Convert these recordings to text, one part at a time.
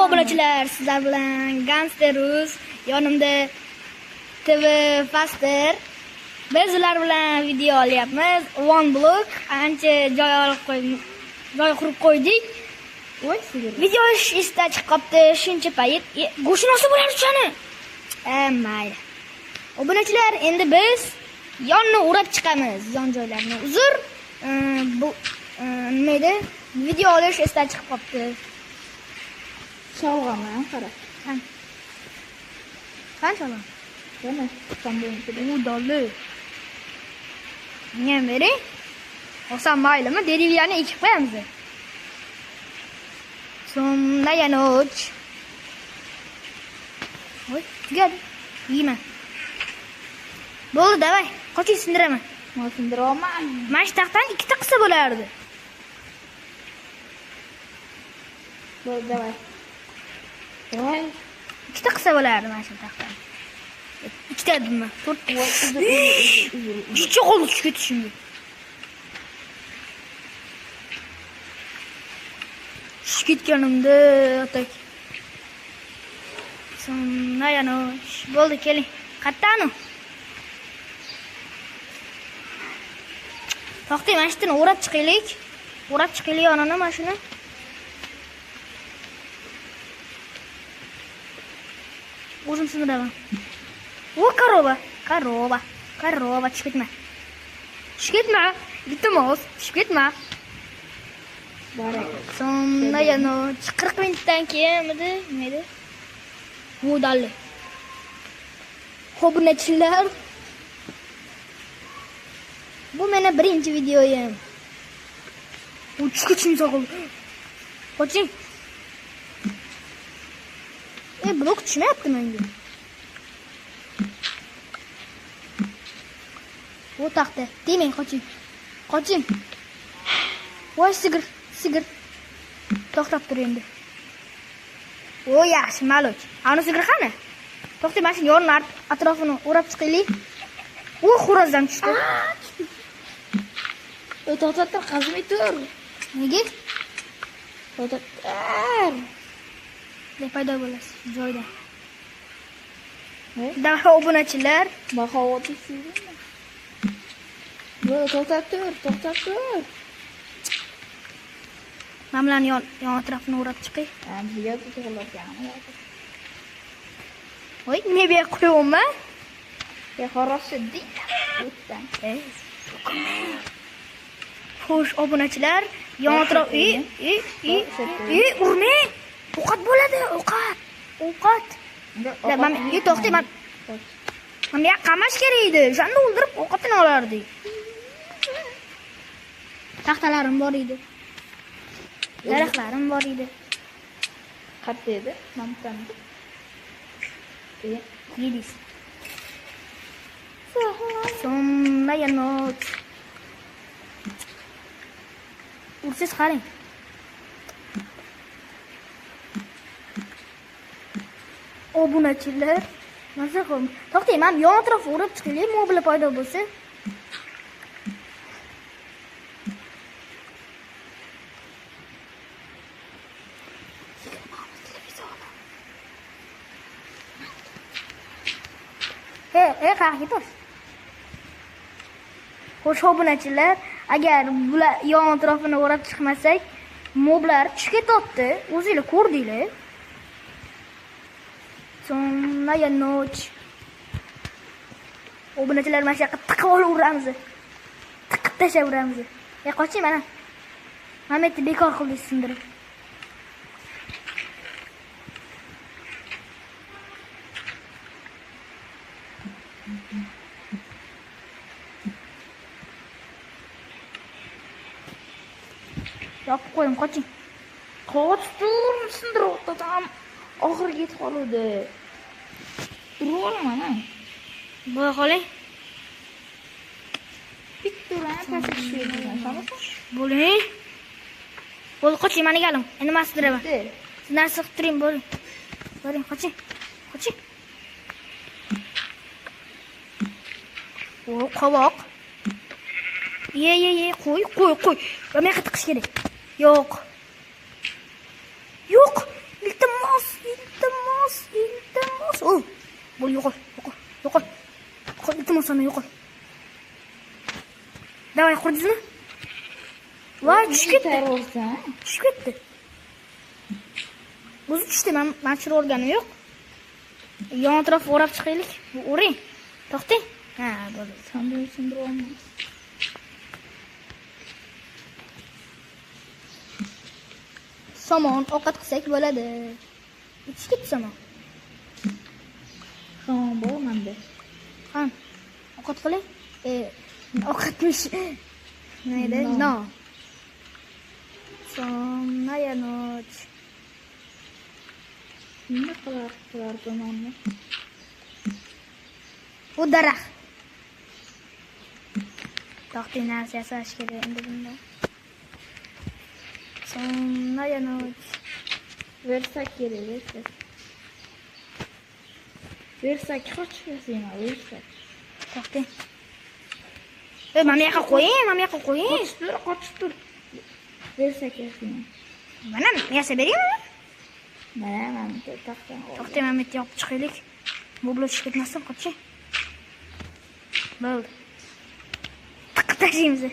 Obunachilar, sizlar bilan Gangster Rus, yonimda TV Faster. Biz ular bilan video olyapmiz. One Block ancha joy olib qo'ydik, joy qurib qo'ydik. Voy sigir. Video esdan chiqib qolibdi shuncha payt. Go'shtini olsa bo'lardi o'shani. Mayli. Obunachilar, endi biz yonni o'rab chiqamiz, yon joylarni. Uzr, bu nima edi? Video olish esdan chiqib qolibdi. Sholg'ami qara. Qani? Qani sholg'am? Mana tomon ichida. U dolli. Menga ham bering. Olsam maylimi? Dereviyani ekib qo'yamiz. So'mda ночь. Voy, tugadi. Yeyman. Bo'ldi, davay. Qoching, sindiraman. Men sindiryapman. Mana shu taxtani ikkita qilsa bo'lardi. Bo'ldi, davay. Voy. Ikkita qilsa bo'lardi mana shu taxtani. Ikkita dedimmi? To'rtta. Voy, uzr, uzr, uzr, uzr. Necha qo'l tushib ketishimga. Tushib ketganimda atak. So'mda ночь. Bo'ldi, keling. Qayerda anu? To'xtang, mana shu yerni o'rab chiqaylik. O'rab chiqaylik yonini mana shuni. O'zim sindiraman. O, korova, korova, korova, tushib ketma. Tushib ketma. Iltimos, tushib ketma. Baraka. So'mda ночь. 40 minutdan keyinmidi? Nima edi? Bu dalli. Obunachilar. Bu meni birinchi videoyim. U tushib ketishim sog'il. Qoching. Blok tushmayapti menga. Bu taxta. Demang, qoching. Qoching. Voy, sigir, sigir. To'xtab tur endi. O, yaxshi, maloch. Ani sigir qani? To'xtang, mana shu yonini atrofini o'rab chiqaylik. U xo'rozdan tushdi. To'xtab tur, qazimay tur. Nega? To'xtab tur. Deb paydo bo'lasiz joyda. Ne? Daha obunachilar. Bahovat sezdingmi? Bo'ldi, to'xtab tur, to'xtab tur. Mana bularni yon atrofini o'rab chiqay. Ha, bizga to'g'irlatgani. Voy, nima bu yoqqa qo'yapman? Ya xo'rozchi ding o'tdan. Xo'sh, obunachilar, yon atrof i urmang. Ovqat bo'ladi, ovqat. Ovqat. La, man to'xtang, man bu yoqqa qamash kerak edi. O'shanda o'ldirib ovqatini olardik. Taxtalarim bor edi. Daraxtlarim bor edi. Qayerda edi? Mamtamda. Yedingiz. So'mda ночь. Ursiz qarang. Obunachilar, maza qildim. To'xtang, men yon atrof o'rab chiqaylik, mobila paydo bo'lsa. Qayerga ketasiz? Xo'sh, obunachilar, agar bular yon atrofini o'rab chiqmasak, moblar tushib ketyapti. O'zinglar ko'rdinglar. So'mda ночь. Obunachilar, mana shu yoqqa tiqib olib uramiz. Tiqib tashlab uramiz. Qoching mana. Mana bu yerda bekor qildik sindirib. Yopib qo'ying, qoching. Qoch tur, sindiryapti tam. Oxiriga yetib qoluvdi. Urib olaman, ha. Bo'la qoling. Bitta uraman, pastga tushib ketaman, ishonasizmi? Bo'ling. Bo'ldi, qoching, mana galim. Endi men sindiraman. Bitta. Siz narsa qilib turing, bo'ling. Bo'ling, qoching. Qoching. O, qovoq. Ye, ye, ye, qo'y, qo'y, qo'y. Va men yoqqa tiqish kerak. Yo'q. Yo'q. Iltimos, Bo'l, yo'qol, yo'qol, yo'qol. Yo'qol, iltimos sana yo'qol. Davay, qurdingizmi? Voy, tushib ketdi. Tushib ketdi. O'zi tushdi, men tushirib olganim yo'q. Yon atrof o'rab chiqaylik. O'ring. To'xtang. Ha, bo'ldi. Sandığı sindirib olmaymiz. Somon ovqat qilsak bo'ladi. Tushib ketdi somon. Somon bor menda. Qani, ovqat qiling. Ovqatmish. Nima edi? Non. Сонная ночь. Nima qilar nonni? Bu daraxt. To'xtang, narsa yasash kerak endi bunda. Сонная ночь. Versak kerak, versak. Versak qochib yasayman, versak. To'xtang. Mana bu yoqqa qo'ying, mana bu yoqqa qo'ying. Qochib tur, qochib tur. Versak yasayman. Mana yasab beraymi? Mana mana taxtani. To'xtang, mana bu yerga yopib chiqaylik. Bu blok tushib ketmasin, qoching. Bo'ldi. Tiqib tashlaymiz.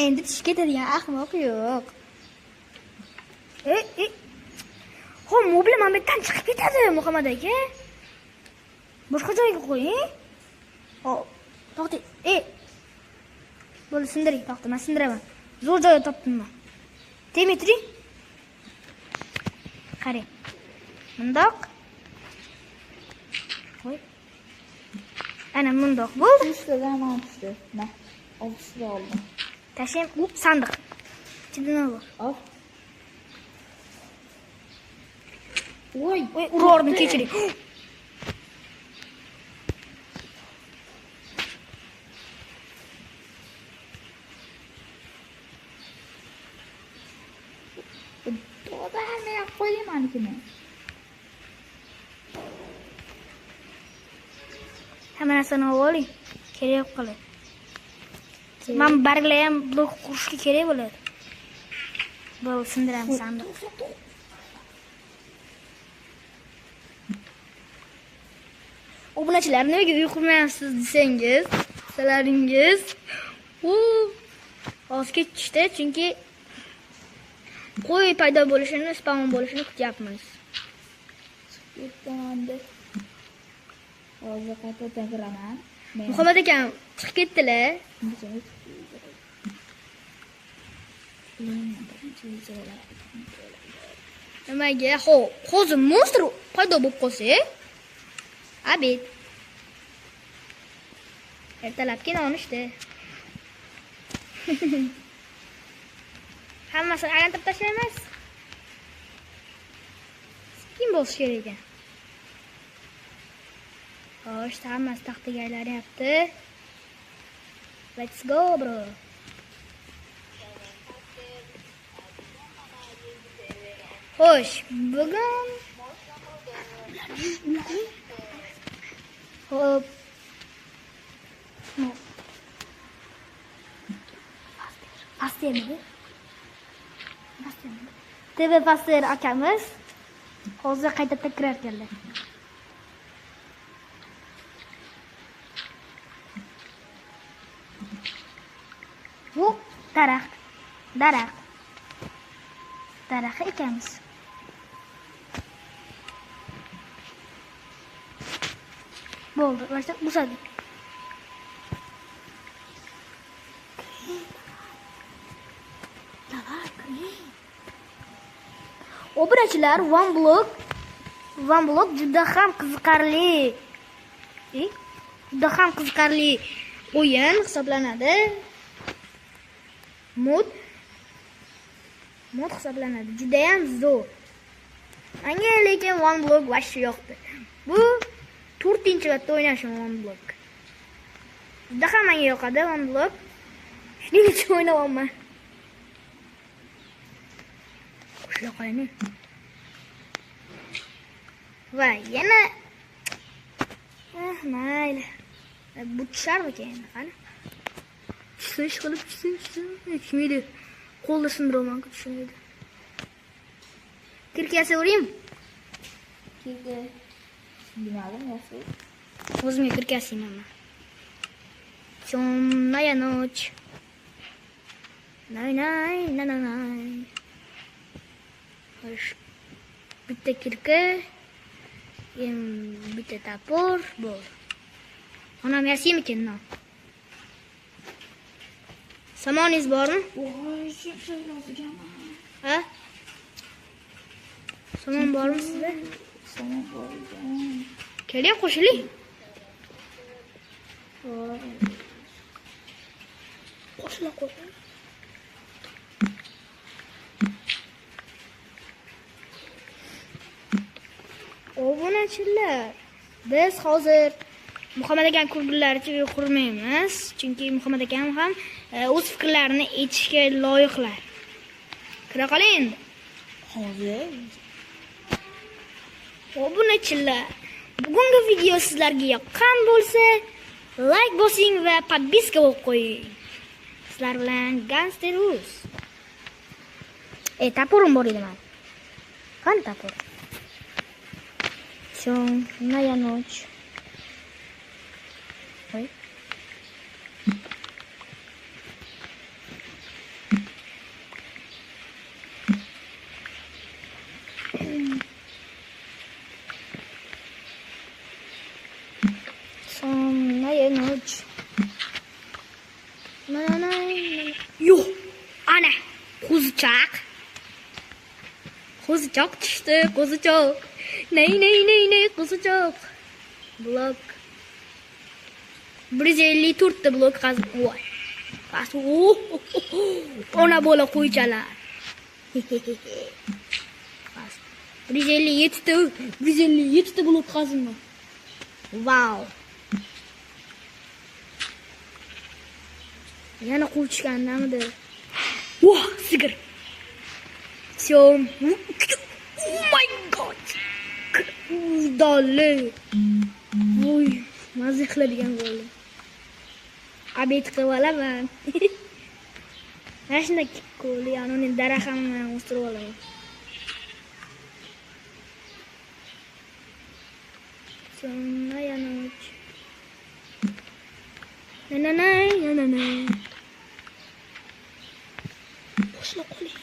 Endi tushib ketadigan ahmoq yo'q. Xo'p, mobile mana bu yerdan chiqib ketadi, Muhammad aka. Boshqa joyga qo'ying. Xo'p, to'xtang. Bo'ldi, sindiring, to'xta, men sindiraman. Zo'r joy topdim men. Tegmay turing. Qarang. Bundoq. Qo'y. Ana bundoq bo'ldi. Uchtadan non tushdi. Na, oltisida oldim. Tashlayman. U sandiq. Ichida nima bor? Ol. Voy, voy, urardim, kechiring. To'g'ri, qo'ying manikini. Hamma narsani oling, kerak qiladi. Mana barglar ham blok qurishga kerak bo'ladi. Bo'ldi, sindiramiz sandiq. Obunachilar, nimaga uy qurmayapsiz desangiz, sizlaringiz u hozir kech tushdi, chunki qo'y paydo bo'lishini, spawn bo'lishini kutyapmiz. Ketdi. Hozir qaytadan kiraman. Muhammad akam chiqib ketdilar. Nimaga? Xo'p, hozir monster paydo bo'lib qolsa, abed. Ertalabki nonishdi. Hammasini aylantirib tashlaymiz. Sekin bo'lish kerak ekan. Xo'sh, hammasi taxtaga aylanyapti. Let's go, bro. Xo'sh, bugun hop. Fastermidi? Fastermidi? TV Faster akamiz hozir qaytadan kirar ekanlar. Bu daraxt. Daraxt. Daraxt ekamiz. Bo'ldi, başta bu. Obunachilar, One Block juda ham qiziqarli. Juda ham qiziqarli o'yin hisoblanadi. Mod hisoblanadi. Juda ham zo'r. Menga lekin One Block vashshi yoqdi. Bu 4-marta o'ynashim One Block. Juda ham menga yoqadi One Block. Shuning uchun o'ynayapman. Qo'ying. Va yana mayli. Bu tusharmikan endi, qani? Tushsin, qilib tushsin, tushsin. Tushmaydi. Qo'lni sindiraman tushunadi. Kirka yasaveraymi? Kirka. Bilmadim, yasa. O'zimga kirka yasayman man. Темная ночь. Nay nay na na nay. Xo'sh. Bitta kirka, bitta topor bor. Onam yasaymmikin non? Somoningiz bormi? Voy, yozganman. Ha? Somon bormi sizda? Somon bor ekan. Keling, qo'shiling. Voy. Qo'shila qo'shila. Obunachilar, biz hozir Muhammad akam ko'rgunlaricha uy qurmaymiz, chunki Muhammad akam ham o'z fikrlarini aytishga loyiqlar. Kira qoling endi. Hozir. Obunachilar, bugungi video sizlarga yoqqan bo'lsa, like bosing va podpiska bo'lib qo'ying. Sizlar bilan Gangster Rus. Toporim bor edi meni. Qani topor? Темная ночь. Ой. Темная ночь. Na-na-na. Yo'q. Ana, qo'zichoq. Qo'zichoq tushdi, qo'zichoq. Ney ney ney ney qo'zichoq. Blok. 154 ta blok qazib. Voy. Bas. Ona bola qo'ychalar. Bas. 157 ta, 157 ta blok qazildi. Vau. Yana quv tushgandamidi? Voh, sigir. Всё. Oh my god. Dali. Voy, mazza qiladigan bo'ldi. Obed qilib olaman. Mana shunday qo'li, uni daraxt ham o'stirib olaman. Темная ночь. Na na na na na. Qo'shila qo'ling.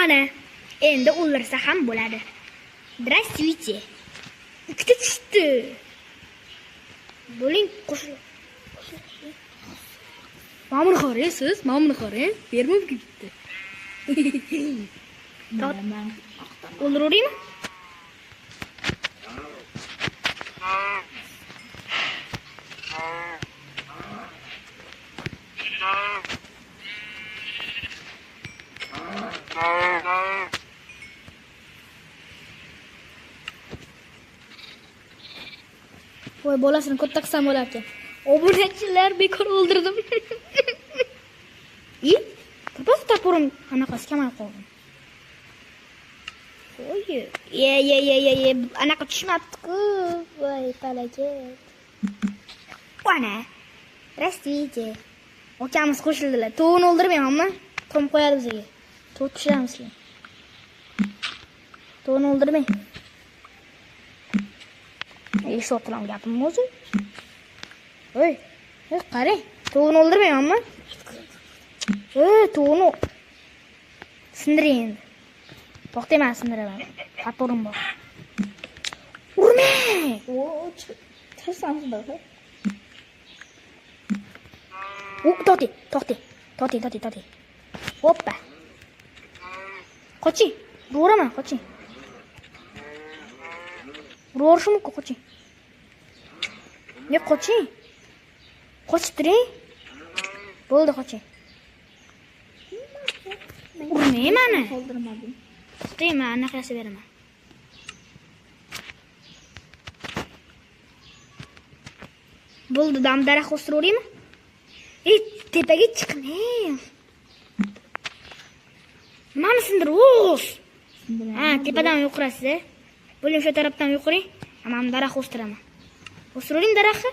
Ana, endi o'ldirsa ham bo'ladi. Здравствуйте. Ikkita tushdi. Bo'ling, qo'shil. Mana buni qarang siz, mana buni qarang. Berma ketdi. O'ldiraveraymi? Voy, bolasini katta qilsam bo'larkan. Obunachilar, bekor o'ldirdim. I, birpas toporim anaqasi kamayib qoldi. Voy, ye ye ye ye ye, anaqa tushmabdi-ku. Voy, falokat. Ana. Здравствуйте. Akamiz qo'shildilar. To'g'ini o'ldirmaymanmi? Tuxum qo'yadi bizga. To'g'ri tushiramiz keyin. To'g'ini o'ldirmang. Eshityaptilarmi gapimni o'zi? Voy, qarang, to'g'ini o'ldirmaymanmi? To'g'ini sindiring endi. To'xtang, men sindiraman. Toporim bor. Urmang! O, chiqarsam shunday. To'xtang, to'xtang, to'xtang, to'xtang, to'xtang. Hoppa. Qoching, uraman, qoching. Uraverishim mumkin, qoching. Ne qoching? Qochib turing. Bo'ldi, qoching. Urmang meni. Qoldirmadim. To'xtang, men anaqa yasab beraman. Bo'ldi, dam daraxt o'stiraveraymi? Ey, tepaga chiqmang. Nimani sindir, o'z. Ha, tepadan yuqorasiz. Bo'ling, o'sha tarafdan yuqoring. Men daraxt o'stiraman. O'stiravering daraxtni.